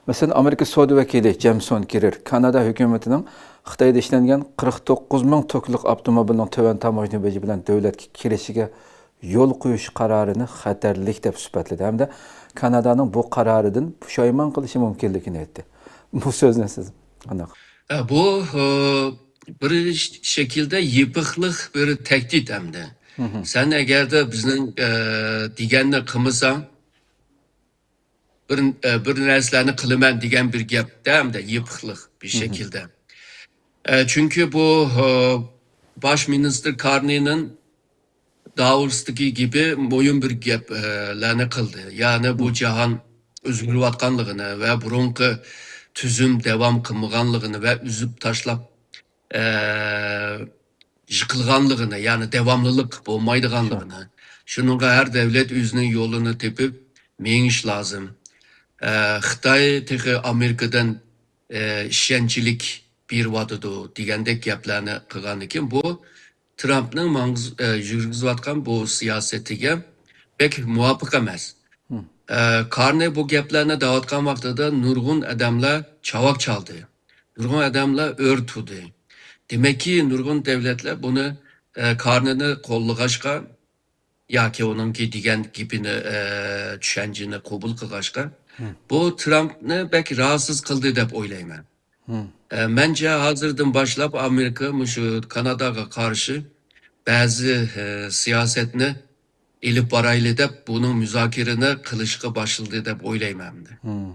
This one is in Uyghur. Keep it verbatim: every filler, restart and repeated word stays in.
مەسىلەن، ئامېرىكا سودا ۋەكىلى جېمسون گېرېر كانادا ھۆكۈمىتىنىڭ خىتايدا ئىشلەنگەن قىرىق توققۇز مىڭ توكلۇق ئاپتوموبىلنىڭ تۆۋەن تاموژنا بېجى بىلەن دۆلەتكە كىرىشىگە يول قويۇش قارارىنى خەتەرلىك دەپ سۈپەتلىدى ھەمدە كانادانىڭ بۇ قارارىدىن پۇشايمان قىلىشى مۇمكىنلىكىنى ئېيتتى. بۇ سۆزنى سىز قانداق؟ ئە، بۇ، ئە، بىر ش-، شەكىلدە يېپىقلىق، بىر تەھدىت ئەمدى. مهم. سەن ئەگەردە بىزنىڭ، ئە، دېگەننى قىلمىساڭ، بىر، ئە، بىر نەرسىلەرنى قىلىمەن دېگەن بىر گەپتە ئەمدى يېپىقلىق بىر مهم. شەكىلدە. ئە، چۈنكى بۇ، ئە، باش مىنىستىر كارنىنىڭ داۋوستىكى گېپى مۇھىم بىر گەپ، ئە، لەرنى قىلدى. يەنى بۇ مم. جاھان ئۆزگىرىۋاتقانلىقىنى ۋە بۇرۇنقى تۈزۈم داۋام قىلمىغانلىقىنى ۋە ئۈزۈپ تاشلاپ، ئە، يىقىلغانلىقىنى، يەنى داۋاملىلىق بولمايدىغانلىقىنى، شۇنىڭغا ھەر دۆلەت ئۆزىنىڭ يولىنى تېپىپ مېڭىش لازىم. ئە، خىتاي تېخى ئامېرىكىدىن، ئە، ئىشەنچلىك بېرىۋاتىدۇ دېگەندەك گەپلەرنى قىلغاندىكىن، بۇ ترامپنىڭ ماڭغۇز-، ئە، يۈرگۈزۈۋاتقان بۇ سىياسىتىگە بەك مۇۋاپىق ئەمەس. مم. ئە، كارنى بۇ گەپلەرنى دەۋاتقان ۋاقتىدا نۇرغۇن ئادەملەر چاۋاك چالدى. نۇرغۇن ئادەملەر ئۆر تۇردى. دېمەككى، نۇرغۇن دۆلەتلەر بۇنى، ئە، كارنىنى قوللىغاچقا، ياكى ئۇنىڭكى دېگەن گېپىنى، ئە، چۈشەنچىنى قوبۇل قىلغاچقا، مم. بۇ ترامپنى بەك راھەتسىز قىلدى دەپ ئويلايمەن. مم. ئە، مەنچە ھازىردىن باشلاپ ئامېرىكا مۇشۇ كاناداغا قارشى بەزى، ئە، سىياسەتنى ئېلىپ بارايلى دەپ، بۇنىڭ مۇزاكىرىنى قىلىشقا باشلىدى دەپ ئويلايمەن ئەمدى. مم.